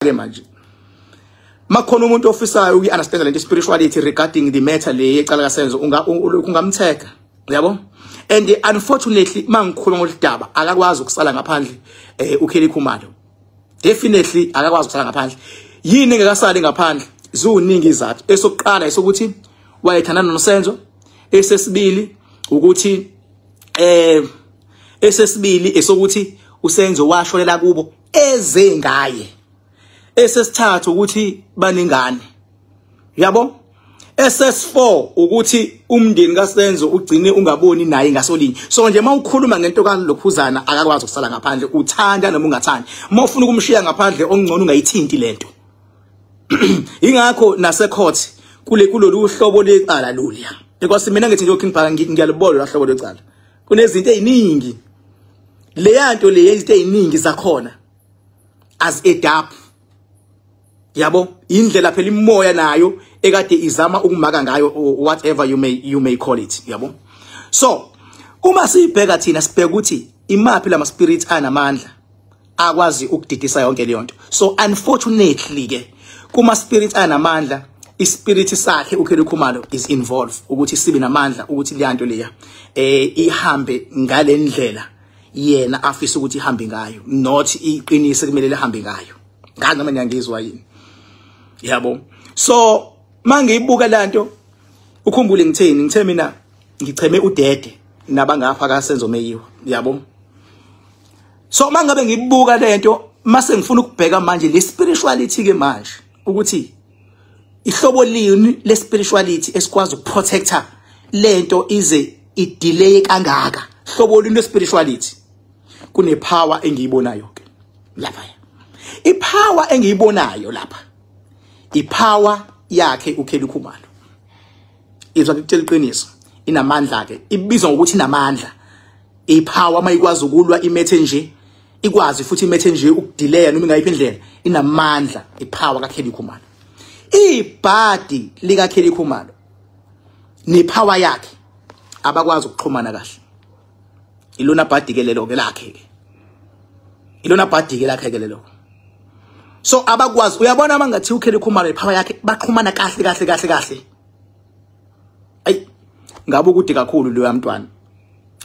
Ke manje makhona umuntu ofisayo uku-understand lento spirituality regarding the matter le yecala kaSenzo, ungamtheka, yabo. And unfortunately, mangikhuluma ngoludaba, akakwazi ukusala ngaphandle uKelly Khumalo. Definitely akakwazi ukusala ngaphandle. Yini engekasali ngaphandle? Ziningi izathu. Esokuqala esokuthi wayethandana noSenzo. Esesibili ukuthi esesibili esokuthi uSenzo washonela kubo eze ngaye. Esesithathu ukuthi banengane, yabo. SS4 ukuthi umndeni kaSenzo ugcine ungaboni naye ngasolinye. So nje mawukhuluma ngento kaLokhuzana, akakwazi ukusala ngaphandle, uthanda noma ungathandi. Mawufuna ukumshiya ngaphandle, ongcono ungayithinti lento. Ingakho nase court kule kulolu hlobo lecala loluya, because mina ngithi nje King Bhaka, ngiyalibona lo hlobo lecala, kunezinto eziningi, leyanto le, izinto eziningi zakhona as adapt, yabo. Indlela phela imoya nayo ekade izama ukumaka ngayo, whatever you may call it, yabo. So uma sibheka thina, sibheka ukuthi imaphi lama spirits anamandla akwazi ukudidisa yonke leyo nto. So unfortunately ke, kuma spirits anamandla, ispirit sakhe uKelly Khumalo is involved ukuthi sibe namandla ukuthi leyanto leya ihambe ngalendlela yena afisa ukuthi ihambe ngayo, not iqinise kumele lihambe ngayo. Ngazi noma niyangizwa yini, yabo. So mangiyibuka lanto, ukhumbule ngitheni? Ngithe mina ngicheme udede nabangapha kaSenzo Meyiwa, yabo. So mangabe ngibuka lento, mase ngifuna ukubheka manje le spirituality ke manje, ukuthi ihlobo lini le spirituality esikwazi ukuprotecta lento ize idelay kangaka. Hlobo lini le spirituality? Kune power engiyibonayo ke lapha. Ipower engiyibonayo lapha, ipower yakhe uKelly Khumalo. Izwa, ngikutshela iqiniso, inamandla ke, ibizwa ngokuthi inamandla ipower mayikwazi ukulwa imethe nje, ikwazi futhi imethe nje ukudelaya noma ingayiphi indlela. Inamandla ipower kaKelly Khumalo. Ibhadi lika Kelly Khumalo nepower yakhe abakwazi ukuxhumana kahle. Ilona bhadi ke lelo ke lakhe ke, ilona bhadi ke lakhe ke lelo. So abakwazi, uyabona, mangathi uKelly Khumalo ipower yakhe baxhumana kahle kahle kahle kahle, ayi, ngabe ukude kakhulu lo yamntwana,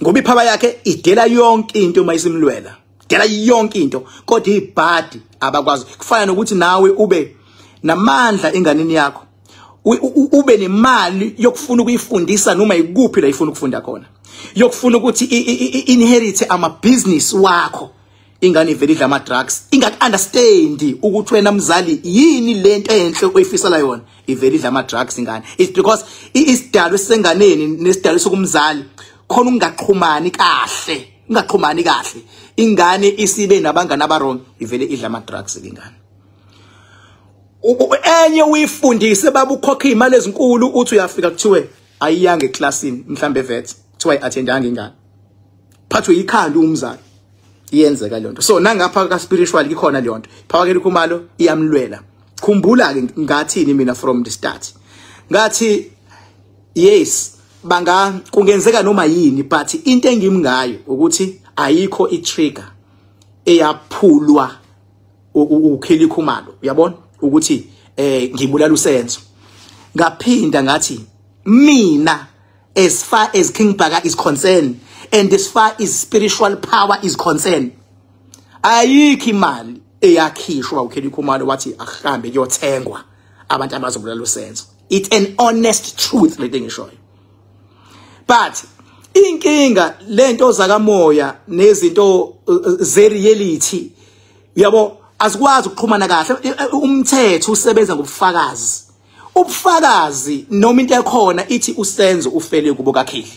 ngoba ipower yakhe idela yonke into mayisimlwela, dela yonke into, kodwa ibhadi abakwazi. Kufana nokuthi nawe ube namandla enganeni yakho, ube nemali yokufuna ukuyifundisa noma ikuphi la ifuna ukufunda khona, yokufuna ukuthi inherit ama business wakho, ingane ivele idla ama drugs, ingaku understand ukuthi wena mzali yini lento enhle oyifisela yona. Ivele idla ama drugs ingane. It's because isidalo esenganeni nesidalo sokumzali khona ungaxhumani kahle, ungaxhumani kahle. Ingane isibe nabangani abawrong, ivele idla ama drugs ingane. Enye uyifundise, baba, ukhokha imali ezinkulu, uthi uyafika kuthiwe ayiyanga eclassini, mhlambe vet kuthiwa ayiattendanga ingane, phathwe ikhanda umzali. Iyenzeka leyo nto. So nangapha ka spiritual ikhona leyo nto. Power Khumalo iyamlwela. Khumbula ke ngathini mina from the start? Ngathi yes, banga kungenzeka noma yini, but into engimngayo ukuthi ayikho i-trigger eyaphulwa uKelly Khumalo, uyabona, ukuthi ngibulala uSenzo. Ngaphinda ngathi mina, as far as King Bhaka is concerned and as far as spiritual power is concerned, ayikho imali eyakhishwa uKelly Khumalo wathi ahambe kuyothengwa abantu abazobulala uSenzo. It's an honest truth lento engishoyo. But inkinga, lento zakamoya nezinto ze reality, uyabo, azikwazi ukuxhumana kahle. Umthetho usebenza ngobufakazi, ubufakazi noma into ekhona ithi uSenzo ufele kubo kaKelly.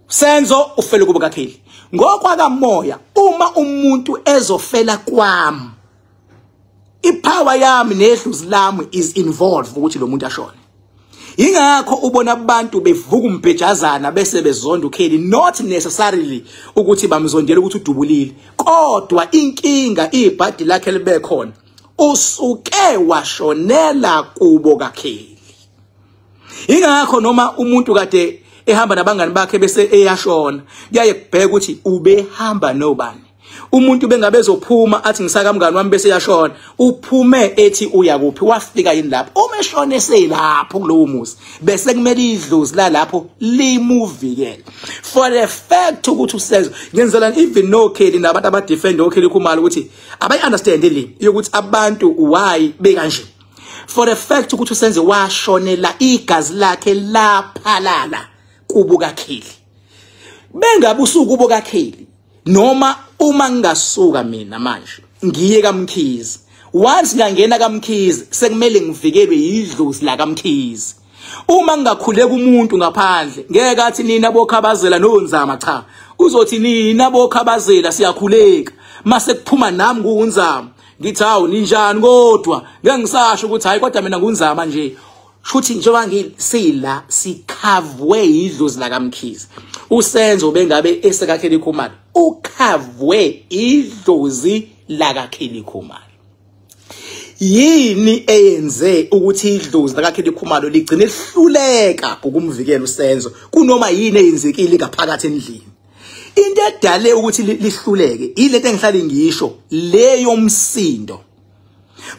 Senzo ufele kubo kaKelly. Ngokwakamoya, uma umuntu ezofela kwami, ipower yami nedlozi lami is involved ukuthi lo muntu ashone. Ingakho ubona abantu bevuka umbhejazana bese bezonda uKelly, not necessarily ukuthi bamzondela ukuthi udubulile, kodwa inkinga ibhadi lakhe libe khona, usuke washonela kubo kaKelly. Ingakho noma umuntu kade ehamba nabangani bakhe bese eyashona, kuyaye kubheka ukuthi ubehamba nobani. Umuntu bengabe ezophuma athi ngisaka mngani wami bese yashona, uphume ethi uya kuphi, wafika yini lapho? Uma eshona eselapho kulowo muzi, bese kumele idlozi la lapho limuvikele. For the fact ukuthi uSenzo ngenzela even no Kelly nabantu abadefend oKelly Khumalo ukuthi abayi understand le yokuthi abantu why bekanje. For the fact ukuthi uSenzo washonela, igazi lakhe laphalala kubo kaKelly. Bengabe usuku kubo kaKelly, noma uma ngingasuka mina manje ngiye kaMkhize, once ngangena kaMkhize sekumele ngivikelwe yidlozi la kaMkhize. Uma ngingakhuleka umuntu ngaphandle, ngeke athi nina boKhabazela noNzama, cha, uzothi nina boKhabazela siyakhuleka. Mase kuphuma nami kuNzama ngithi hawu ninjani, kodwa ngeke ngisasho ukuthi hayi kodwa mina nguNzama nje. Shuthi njengoba ngisila sikhavwe idlozi la kaMkhize. USenzo bengabe esekaKelly Khumalo ukhavwe idlozi la kaKelly Khumalo. Yini eyenze ukuthi idlozi la kaKelly Khumalo ligcine lihluleka ukumvikela uSenzo kunoma yini eyenzekile ngaphakathi endlini? Into edale ukuthi lihluleke ilento engihlale ngisho leyo msindo.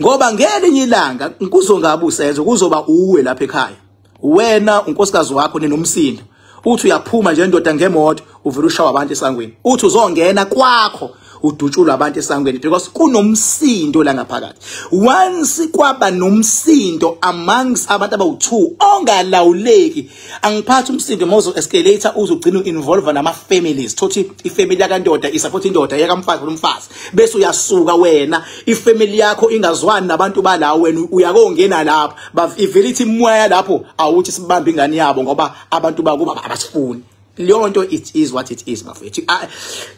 Ngoba ngelinye ilanga kuzongabe uSenzo, kuzoba uwe lapha ekhaya, wena unkosikazi wakho ninomsindo, uthi uyaphuma nje ndoda ngemoto uvela ushawa abantu esangweni, uthi uzongena kwakho udutshulwa abantu esangweni, because kunomsindo la ngaphakathi. Once kwaba nomsindo amongst abantu abawu2 ongalawuleki, angiphathi umsindo mozo escalator uzogcina involve nama families. Thothi ifamily yakandoda isupport indoda, yakamfazi umfazi, bese uyasuka wena ifamily yakho ingazwani nabantu bala, wena uyakongena lapho ivele ithi imoya lapho awuthi sibambe ingane yabo ngoba abantu bakuba abasifuni. Leyo nto it is what it is bafethu.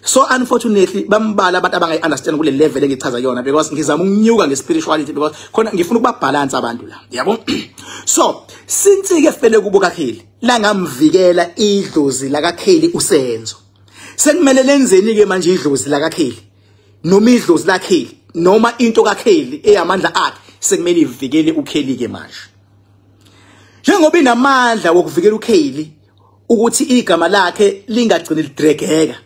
So unfortunately bambala abantu abangayi understand kule level engichaza yona, because ngizama ukunyuka ngespirituality, because khona ngifuna ukuba balance abantu la, yabo. So since ke fele kubo kaKelly la ngamvikela idlozi la kaKelly uSenzo, sekumele lenzeni ke manje idlozi la kaKelly noma idlozi la Kelly noma into kaKelly eyamandla akhe, sekumele ivikele uKelly ke manje. Njengoba inamandla wokuvikela uKelly ukuthi igama lakhe lingagcini lidregeka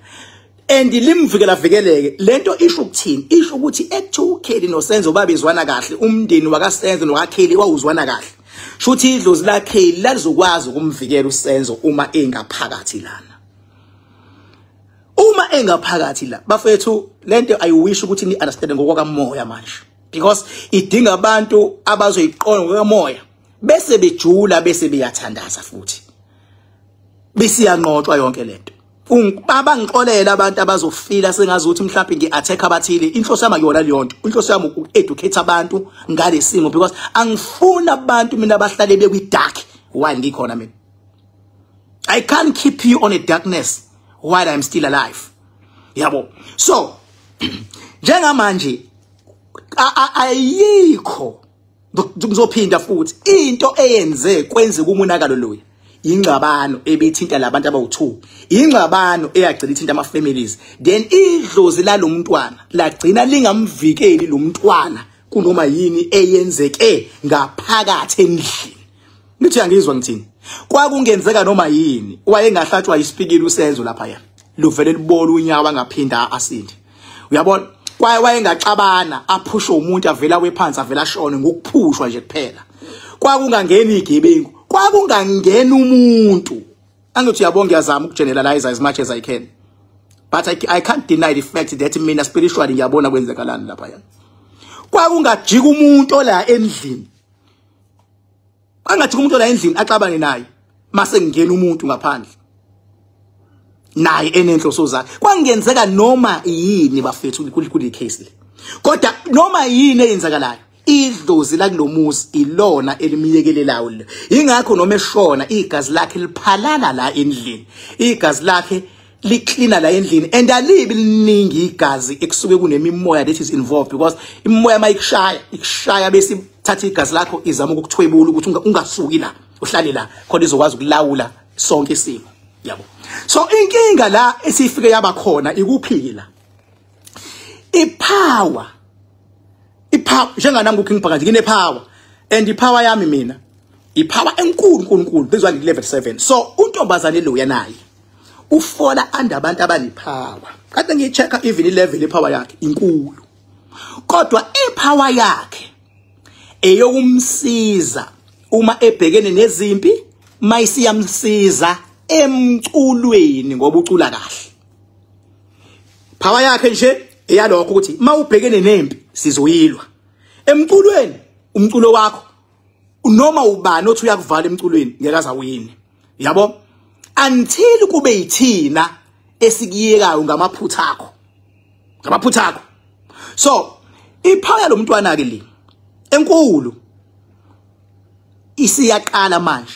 and limvikela vikeleke, lento isho ukuthini? Isho ukuthi ekuthiwa uKelly noSenzo babizwana kahle, umndeni wakaSenzo nokaKelly wawuzwana kahle, shuthi idlozi laKelly lalizokwazi ukumvikela uSenzo uma engaphakathi lana. Uma engaphakathi la bafethu, lento I wish ukuthi ni understand ngokwakamoya manje, because idinga abantu abazoyiqonda ngokwakamoya bese bejula bese beyathandaza futhi bese iyanqotshwa yonke lento. Abangixolela abantu abazofila sengazi ukuthi mhlawumbe ngi-attack abathile, inhloso yami akuyona leyo nto. Inhloso yami uku-educate abantu ngalesimo, because angifuni abantu mina abahlale bekwi-dark while ngikhona mina. I can't keep you on a darkness while I'm still alive, yabo. So njengamanje ayikho, ngizophinda futhi, into eyenze kwenzeka umonakalo loya ingxabano ebithinta labantu abawu2, ingxabano eyagcina ithinta ama families, then idlozi lalomntwana lagcina lingamvikeli lomntwana kunoma yini eyenzeke ngaphakathi endlini. Ngithi angizwa ngithini, kwakungenzeka noma yini, wayengahlatshwa isipikili uSenzo lapha yena, luvele libola unyawo angaphinda asinde, uyabona. Kwaye wayengaxabana aphushwe umuntu avela wephansi avela ashone ngokuphushwa nje kuphela. Kwakungangena igebengu, kwakungangena umuntu. Angithi uyabonga, ngiyazama ukugeneralize as much as I can, but I can't deny the fact that mina spiritually ngiyabona kwenzekalani lapha yana. Kwakungajika umuntu ola endlini, angajika umuntu ola endlini axabane naye, mase ngena umuntu ngaphandle naye enenhloso zakhe. Kwangenzeka noma yini bafethu kule case le, kodwa noma yini eyenzakalayo idlozi la kulomuzi ilona elimiyekelelayo le. Ingakho noma eshona igazi lakhe liphalala la endlini, igazi lakhe liklina la endlini, and alibi liningi igazi ekusuke kunemimoya that is involved, because imimoya mayikushaya ikushaya bese ithatha igazi lakho izama ukukuthwebula ukuthi ungasuki la, uhlale la khona izokwazi ukulawula sonke isimo, yabo. So inkinga la esifike yaba khona ikuphila ipower, ipower njenganami uKing Phakathi ngine power, and ipower yami mina ipower enkulu nkulu nkulu, this one level 7. So untombazane lo yanaye Ufola under abantu abanepower. Kade ngiyichecka even ilevel yepower yakhe inkulu. Kodwa ipower yakhe eyokumsiza uma ebhekene nezimpi, mayisiyamsiza emculweni ngoba ucula kahle. Power yakhe nje eyalokho ukuthi mawubhekene nempi sizoyilwa. Emculweni umculo wakho noma ubani othi uyakuvala emculweni ngeke azawini. Yabo? Until kube yithina esikiyekayo ngamaphutha akho. Ngamaphutha akho. So ipower lomntwana ke le enkulu isiyaqala manje.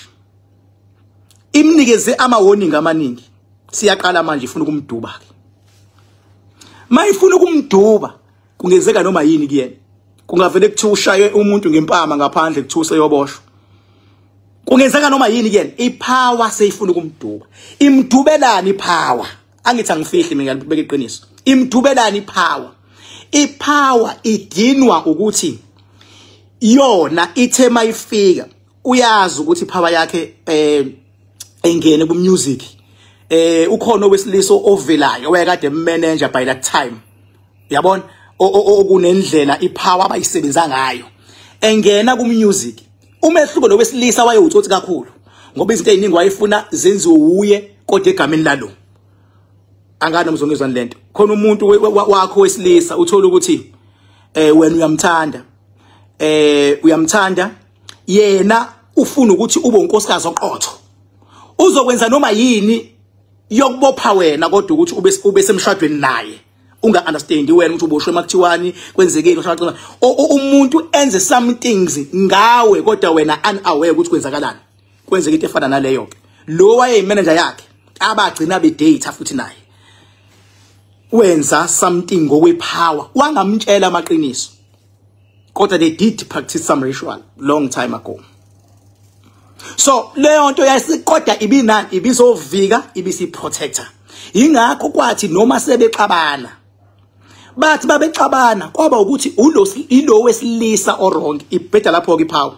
Imnikeze ama warning amaningi. Siyaqala manje ifuna ukumduba ke. Mayifuna ukumduba kungenzeka noma yini kuyena. Kungavele kuthiwa ushaye umuntu ngempama ngaphandle kuthiwa useyoboshwa. Kungenzeka noma yini kuyena. Ipower seyifuna ukumduba. Imdubelani ipower? Angithi angifihli mina, ngiyabeka iqiniso. Imdubelani ipower? Ipower idinwa ukuthi yona ithe mayifika uyazi ukuthi ipower yakhe engene ku music. Ukhona owesilisa ovelayo owayekade manager by that time. Yabona okunendlela ipower abayisebenza ngayo. Engena ku music. Umehluko lo wesilisa wayewutsotsi kakhulu ngoba izinto eziningi wayefuna zenziwe uye kodwa egameni lalo. Angani umzongezwa lento. Khona umuntu wakho wesilisa uthola ukuthi wena uyamthanda. Uyamthanda yena ufuna ukuthi ube unkosikazi oqotho. Uzokwenza noma yini yokubopha wena kodwa ukuthi ube semshadweni naye. Unga understand wena ukuthi uboshwe makuthiwani kwenzekeni ushaqina. Umuntu enze some things ngawe kodwa wena unaware ukuthi kwenzakalani. Kwenzeka into efana naleyo ke. Lo wayeyimanager yakhe abagcina bedate futhi naye. Wenza something ngokwepower wangamtshela amaqiniso. Kodwa they did practice some ritual long time ago. So leyo nto yasikodwa ibinani ibizovika ibisi protector. Ingakho kwathi noma sebexabana bathi babexabana kwaba ukuthi ilo wesilisa o wrong ibheda lapho ke ipower.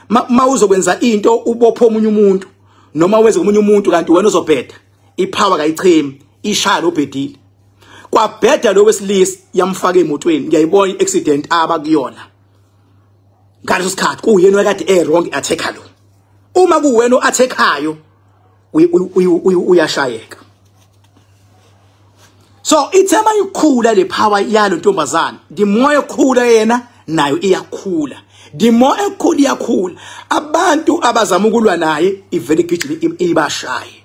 Ma uzokwenza into ubopha omunye umuntu noma wenze omunye umuntu kanti wena uzobheda, ipower kayichemi ishaya lobhedile. Kwabheda lo wesilisa yamfaka emotweni, ngiyayibona iaccident abakuyona. Ngaleso sikhathi kuyena ekade e wrong attacker lo. Uma kuwena o-attackayo uyashayeka. So ithema ikhula le power yalo ntombazana, the more ekhula yena nayo iyakhula, the more ekhula iyakhula. Abantu abazama ukulwa naye ivele igijima ibashaye.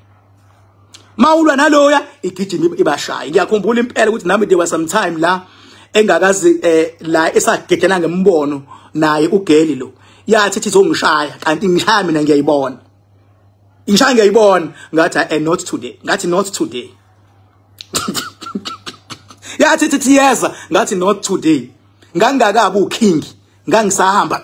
Mawulwa naloya igijima ibashaye. Ngiyakhumbula impela ukuthi nami there was some time la engakazi la esagegena ngembono naye ugeli lo. Yathi ithi izongishaya kanti ngishaya mina ngiyayibona. Ngishaya ngiyayibona ngathi not today. Ngathi not today. Yathi ithi yeza ngathi not today. Ngangakabi uking, ngangisahamba.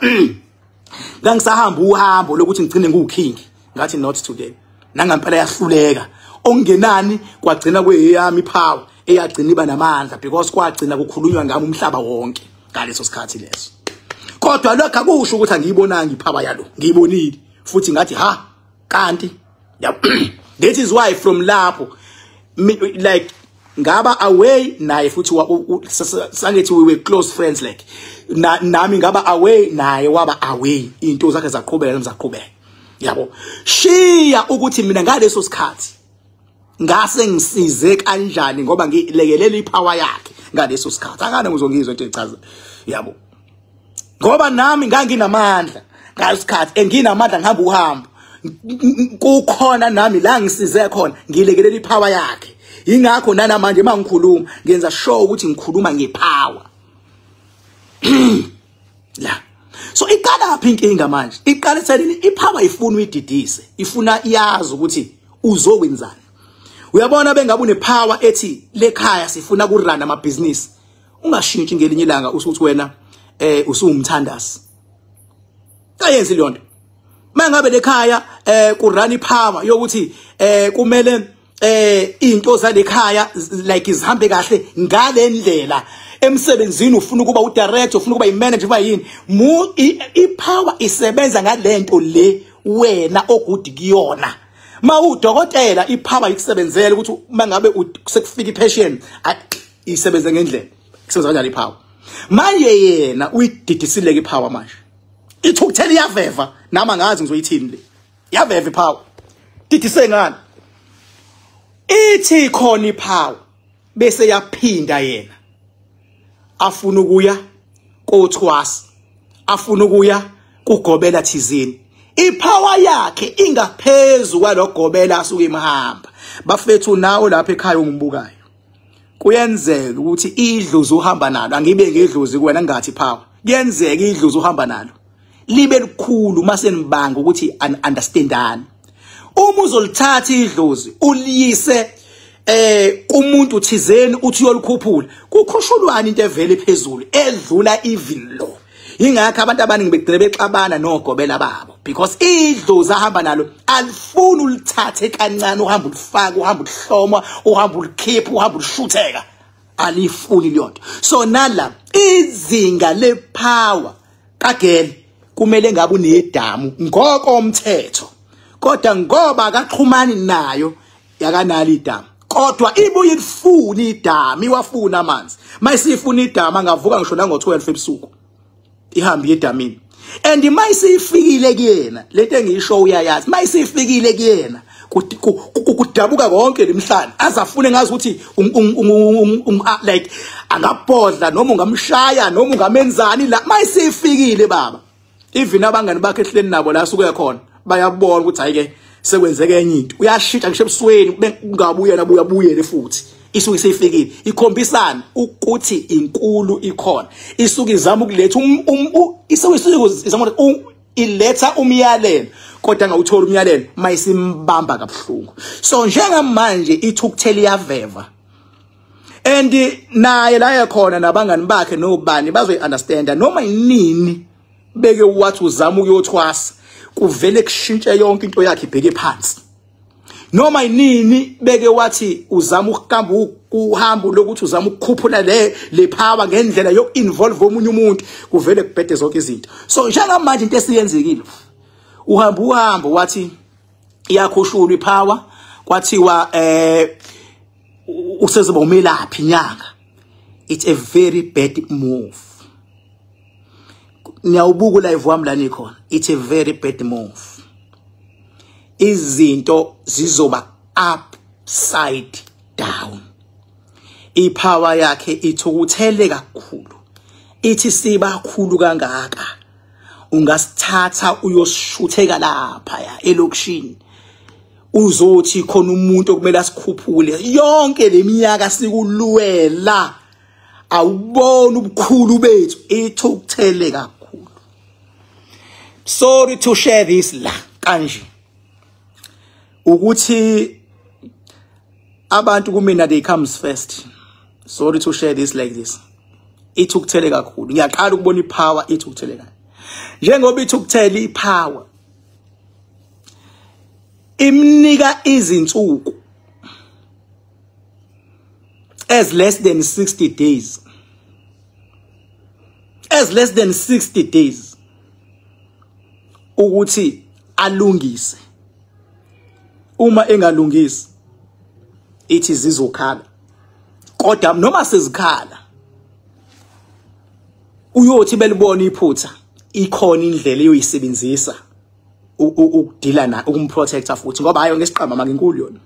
Ngangisahamba uhambo lokuthi ngigcine ngiwuking. Ngathi not today. Nangampela yahluleka. Okungenani kwagcina kweyami power eyagcina iba namandla because kwagcina kukhulunywa ngami umhlaba wonke ngaleso sikhathi leso. Kodwa lokho akusho ukuthi angiyibonanga ipower yalo. Ngiyibonile futhi ngathi ha kanti. That is why from lapho like ngaba away naye futhi sangithi we were close friends like nami ngaba away naye waba away, into zakhe zaqhubeka nami zaqhubeka. Yabo shiya ukuthi mina ngaleso sikhathi ngase ngisize kanjani ngoba ngilekelela ipower yakhe ngaleso sikhathi. Akana ngizongizwa into echaza. Yabo ngoba nami nganginamandla ngaleso sikhathi, enginamandla ngihamba uhambo kukhona nami la ngisize khona ngilekelela ipower yakhe. Ingakho nanamanje mangikhuluma ngenza sure ukuthi ngikhuluma ngepower la. So iqala phi inkinga manje? Iqala ethenini ipower ifuna uyididise, ifuna iyazi ukuthi uzokwenzani. Uyabona bengabe unepower ethi lekhaya sifuna kurun amabhizinisi, ungashintshi ngelinye ilanga usuthi wena usuwumthandazi. Kayenzi leyo nto. Mangabe lekhaya kurun ipower yokuthi kumele into zalekhaya like izihambe kahle ngalendlela, emsebenzini ufuna ukuba udirector, ufuna ukuba imanager, uba yini, ipower isebenza ngalento le wena ogudi kuyona. Mawudokotela ipower ikusebenzela ukuthi mangabe sekufika ipatient isebenze ngendlela. Kusebenza kanjani ipower? Manje yena uyididisile ke ipower manje. Ithukuthela iyaveva, nami angazi ngizoyithini le. Iyaveva ipower. Didise ngani? Ithi khona ipower bese yaphinda yena. Afuna ukuya kothwasa, afuna ukuya kugobela thizini. Ipower yakhe ingaphezulu kwalogobela asuke imhamba. Bafethu nawo lapha ekhaya ungibukayo, kuyenzeka ukuthi idlozi uhamba nalo, angibe ngedlozi kuwena ngathi power. Kuyenzeka idlozi uhamba nalo libe likhulu mase nibanga ukuthi understandani. Uma uzolithatha idlozi uliyise kumuntu thizeni uthi uyolikhuphula, kukhushulwana into evele phezulu edlula even lo. Ingakho abantu abaningi begcine bexabana nogobela babo, because idlozi ahamba nalo alifuni ulithathe kancane, uhamba ulifaka, uhamba ulihloma, uhamba ulikhipha, uhamba ulishutheka, alifuni leyonto. So nala izinga lepower kagele kumele ngabe unedamu ngokomthetho, kodwa ngoba akaxhumani nayo yakanalo idamu, kodwa ibuye ifuna idamu, iwafuna amanzi. Mayisifuna idamu angavuka ngisho nango12 ebusuku ihambe edamini. And mayisifikile kuyena lento engiyisho uyayazi, mayisifikile kuyena kudabuka konke lemhlanje, azafune ngazi ukuthi like angabhodla noma ungamshaya noma ungamenzani la. Mayisifikile baba, even abangani bakhe ehleni nabo la suke khona bayabona ukuthi hayi ke sekwenzeke enye into, uyashintsha ngisho ebusweni kungabuye nabuya buyele futhi. Isuke isifikile ikhombisana ukuthi inkulu ikhona, isuke izama ukuletha isuke izama iletha umyalelo, kodwa angawuthola umyalelo mayisimbamba kabuhlungu. So njengamanje ithukuthela iyaveva, and naye la ekhona nabangani bakhe nobani bazoyi-understanda noma yinini beke wathi uzama ukuyothwasa kuvele kushintshe yonke into yakhe ibheke phansi. Noma yinini beke wathi uzama ukuhamba uhambo lokuthi uzama ukukhuphula le power ngendlela yoku-involve omunye umuntu, kuvele kubhede zonke izinto. So njengamanje into esiyenzekile, uhamba uhambo wathi iyakhushulwa ipower, kwathiwa usezoba umelaphi inyanga. It's a very bad move. Niyawubuka live wami la nikhona, it's a very bad move. Izinto zizoba upside down. Ipower yakhe ithukuthele kakhulu, ithi sibakhulu kangaka ungasithatha uyosishutheka lapha ya elokishini, uzothi khona umuntu okumele asikhuphule. Yonke leminyaka sikulwela, awubona ubukhulu bethu. Ithukuthele kakhulu. Sorry to share this la kanje ukuthi abantu kumina they comes first. Sorry to share this like this. Ithukuthele kakhulu. Ngiyaqala ukubona ipower ithukuthele kanje. Njengoba ithukuthele ipower imnika izinsuku as less than 60 days. As less than 60 days ukuthi alungise. Uma engalungisi ithi zizokhala, kodwa noma sezikhala uyothi belibona iphutha, ikhona indlela eyoyisebenzisa ukudila na ukumprotecta futhi, ngoba hayo ngesiqamba manje inkulu yona,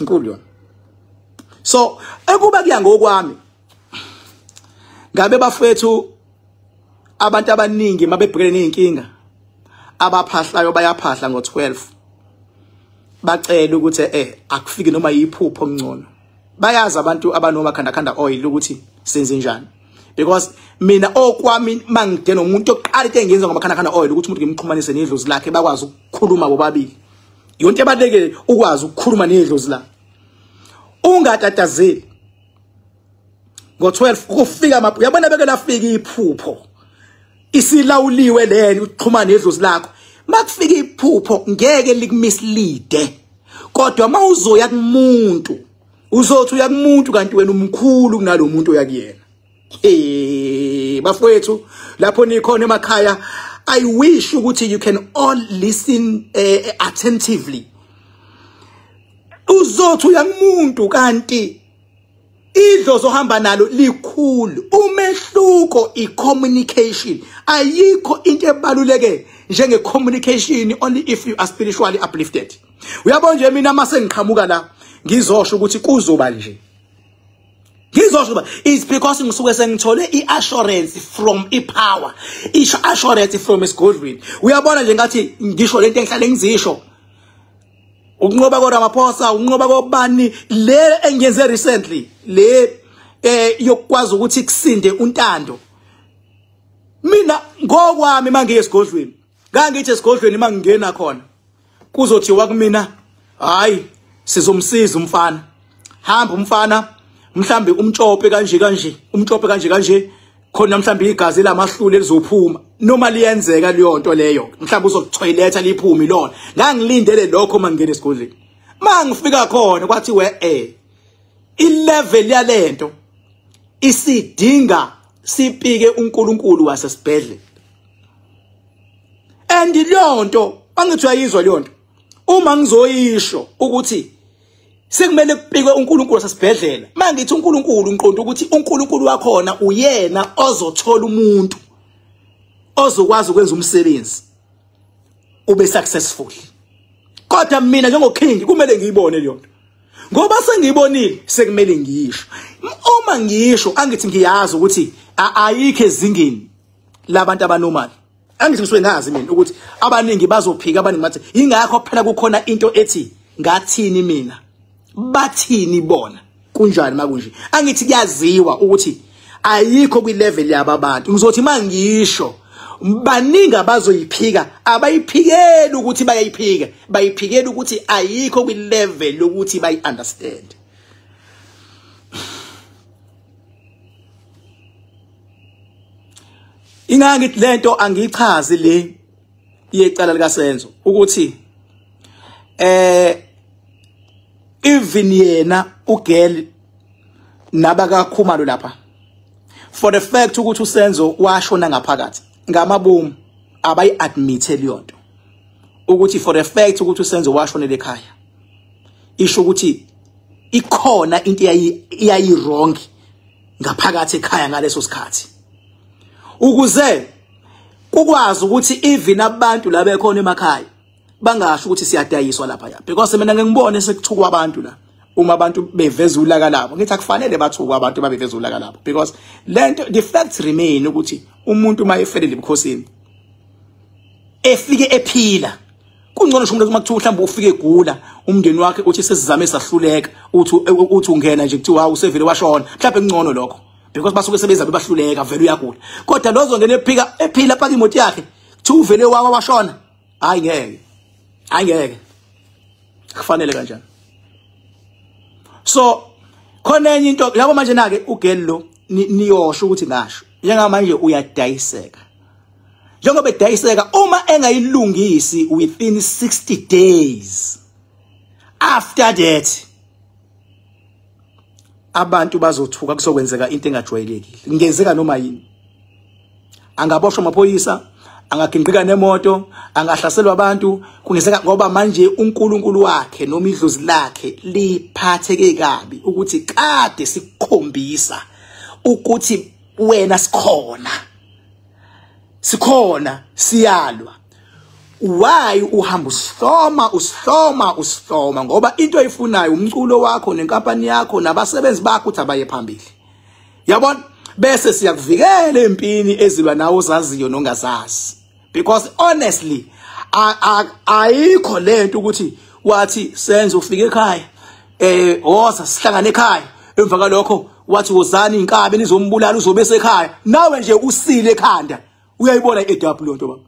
inkulu yona. So ekuba kuya ngokwami ngabe bafethu abantu abaningi mabebhekene nezinkinga abaphahlayo bayaphahla ngo12, bacela ukuthi akufike noma yiphupho ngcono. Bayazi abantu abanoma khanda khanda oil ukuthi senze njani, because mina okwami mangide nomuntu oqala into engiyenza ngoba khanda khanda oil ukuthi umuntu ngimxhumanise nedlozi lakhe bakwazi ukukhuluma bobabili. Yonke ebalekile ukwazi ukukhuluma nedlozi lakhe, ungatatazeli. Ngo12 kufika uyabona beke lafika iphupho isilawuliwe leni ukuxhumana nedlozi lakho. Makufika iphupho ngeke likumislead, kodwa mawuzoya kumuntu uzothi uya kumuntu kanti wena umkhulu kunalomuntu oyakuyena. Bafowethu lapho nikhona emakhaya, I wish ukuthi you can all listen attentively. Uzothi uyangumuntu kanti idlozi ohamba nalo likhulu. Umehluko i-communication. Ayikho into ebaluleke njenge communication only if you are spiritually uplifted. Uyabona nje mina mase ngiqhamuka la ngizosho ukuthi kuzoba nje. Ngizosho ba it's because ngisuke sengithole i-assurance from i-power, i-assurance from esigodlweni. Uyabona nje ngathi ngisho lento engihlale ngizisho. Ukunqoba koRamaphosa, ukunqoba kobani, le engiyenze recently le yokwazi ukuthi kusinde uNtando. Mina ngokwami mangiye esigodlweni, ngangithi esigodlweni mangingena khona kuzothiwa kumina hayi sizomsiza umfana, hamba umfana mhlambe umtshope kanje kanje, umtshope kanje kanje, khona mhlambe igazi lamahlule lizophuma noma liyenzeka leyo nto leyo, mhlambe uzokuthoyiletha liphumi lona. Ngangilindele lokho mangingena esigodlweni. Mangifika khona kwathi we i-level yalento isidinga sipike uNkulunkulu wasesibhedlela. And leyo nto angithi uyayizwa leyo nto, uma ngizoyisho ukuthi sekumele kupikwe uNkulunkulu wasesibhedlela, mangithi uNkulunkulu ngiqonda ukuthi uNkulunkulu wakhona uyena ozothola umuntu ozokwazi ukwenza umsebenzi ube successful. Kodwa mina njengoKing kumele ngiyibone leyo nto, ngoba sengiyibonile sekumele ngiyisho. Uma ngisho angithi ngiyazi ukuthi ayikho ezingeni labantu abanomali. Angithi ngisuke ngazi mina ukuthi abaningi bazophika, abaningi bathi ingakho phela kukhona into ethi ngathini mina, bathini bona, kunjani makunje. Angithi kuyaziwa ukuthi ayikho kwi-level yabo abantu. Ngizothi mangisho baningi abazoyiphika, abayiphikeli ukuthi bayayiphika, bayiphikela ukuthi ayikho kwi-level lokuthi bayi-understand. Ingangithi lento angiyichazi le yecala likaSenzo ukuthi even yena ugirl nabakaKhumalo lapha, for the fact ukuthi uSenzo washona ngaphakathi ngamabomu, abayi-admit leyo nto ukuthi for the fact ukuthi uSenzo washonela ekhaya isho ukuthi ikhona into iyayi wrong ngaphakathi ekhaya ngaleso sikhathi, ukuze kukwazi ukuthi even abantu la bekhona emakhaya bangasho ukuthi siyadayiswa lapha ya. Because mina ngingibone sekuthukwa abantu la, uma abantu beveza ulaka labo ngithi akufanele bathukwe abantu babeveza ulaka labo, because lento the facts remain ukuthi umuntu uma efelele ebukhosini efike ephila, kungcono nje umuntu uma kuthiwa mhlawumbe ufike egula umndeni wakhe uthi sesizame sahluleka, uthi ungena nje kuthiwa usevele washona, mhlawumbe kungcono lokho because basuke sebezabe bahluleka vele uyagula. Kodwa lozongena ephika ephila paka imoto yakhe kuthiwa uvele wawa washona, hayi ngeke, hayi ngeke, kufanele kanjani. So khona enye into yabo manje nake ugirl lo niyosho ukuthi ngasho njengamanje uyadayiseka, njengoba edayiseka uma engayilungisi within 60 days after that abantu bazothuka, kuzokwenzeka into engajwayelekile, kungenzeka noma yini. Angaboshwa amaphoyisa, angaginqika nemoto, angahlaselwa abantu, kungenzeka, ngoba manje uNkulunkulu wakhe noma idlozi lakhe liphatheke kabi ukuthi kade sikukhombisa ukuthi wena sikhona, sikhona siyalwa. Why uhamba usihloma usihloma usihloma? Ngoba into oyifunayo umculo wakho nenkampani yakho nabasebenzi bakho ukuthi abaye phambili, yabona. Bese siyakuvikela empini ezilwa nawe ozaziyo nongazazi, because honestly ayikho lento ukuthi wathi Senzo ufike ekhaya woza sihlangane ekhaya, emva kwalokho wathi wozani inkabi nizombulala uzobe sekhaya, nawe nje usile ekhanda. Uyayibona i-AW lonto baba,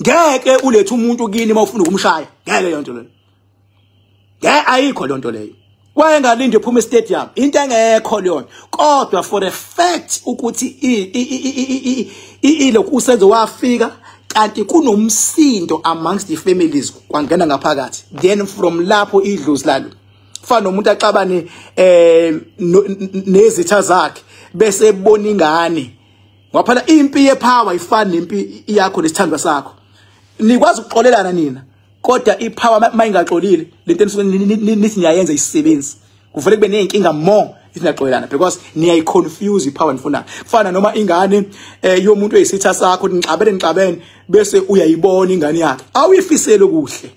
ngeke ulethe umuntu kini mawufuna ukumshaya, ngeke leyo nto leyo, ngeke, ayikho leyo nto leyo. Wayengalinde ephuma estadium, into engekho leyo. Kodwa for the fact ukuthi ilokhu uSenzo wafika kanti kunomsindo amongst the families kwangena ngaphakathi, then from lapho idlozi lalo fana nomuntu axabane nezitha zakhe bese ebona ingane. Ngoba phela impi yepower ifana nempi yakho nesithandwa sakho, nikwazi ukuxolelana nina, Kodwa ipower mayingaxolile lento enisuke nithi niyayenza isisebenzi, kuvele kube nezinkinga more isingaxolelana because niyayiconfuse ipower nifuna. Kufana noma ingane yomuntu oyisitha sakho nixabene nixabene bese uyayibona ingane yakhe, awuyifisele kuhle,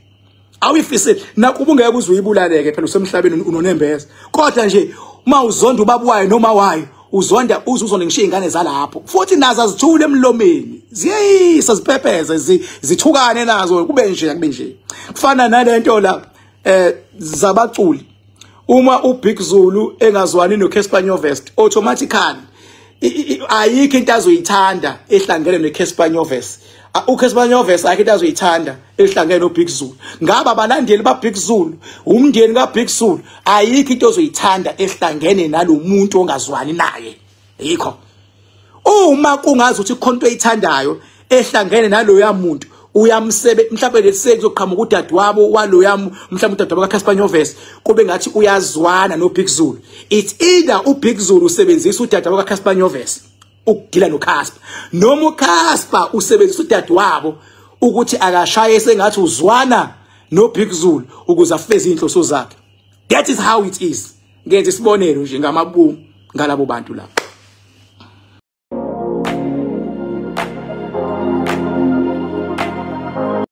awuyifisele nakuba ungeke uze uyibulaleke phela usemhlabeni unonembeza, kodwa nje uma uzonda ubaba wayo noma wayo uzonda uzuzonda ngisho izingane zalapho, futhi nazo azithule emlomeni, ziyeyisa ziphepheze zithukane nazo kube nje kube nje. Kufana nalento la zabaculi, uma uBig Zulu engazwani noCassper Nyovest automatically ayikho into azoyithanda ehlangene noCassper Nyovest, uCassper Nyovest ayikho into azoyithanda ehlangene noBig Zulu. Ngaba abalandeli baBig Zulu, umndeni kaBig Zulu, ayikho into ozoyithanda ehlangene nalomuntu ongazwani naye. Yikho uma kungazi ukuthi khona into oyithandayo ehlangene naloya muntu uyamsebe, mhlawumbe lesi kuzoqhamuka udadewabo waloya, mhlawumbe udadewabo kaCassper Nyovest kube ngathi uyazwana noBig Zulu. It's either uBig Zulu usebenzisa udadewabo kaCassper Nyovest ukugila noCassper, noma uCassper usebenzisa udadewabo ukuthi akashaye sengathi uzwana noBig Zulu ukuze afeze inhloso zakhe. That is how it is. Ngenza isibonelo nje ngamabomu ngalabo bantu laba.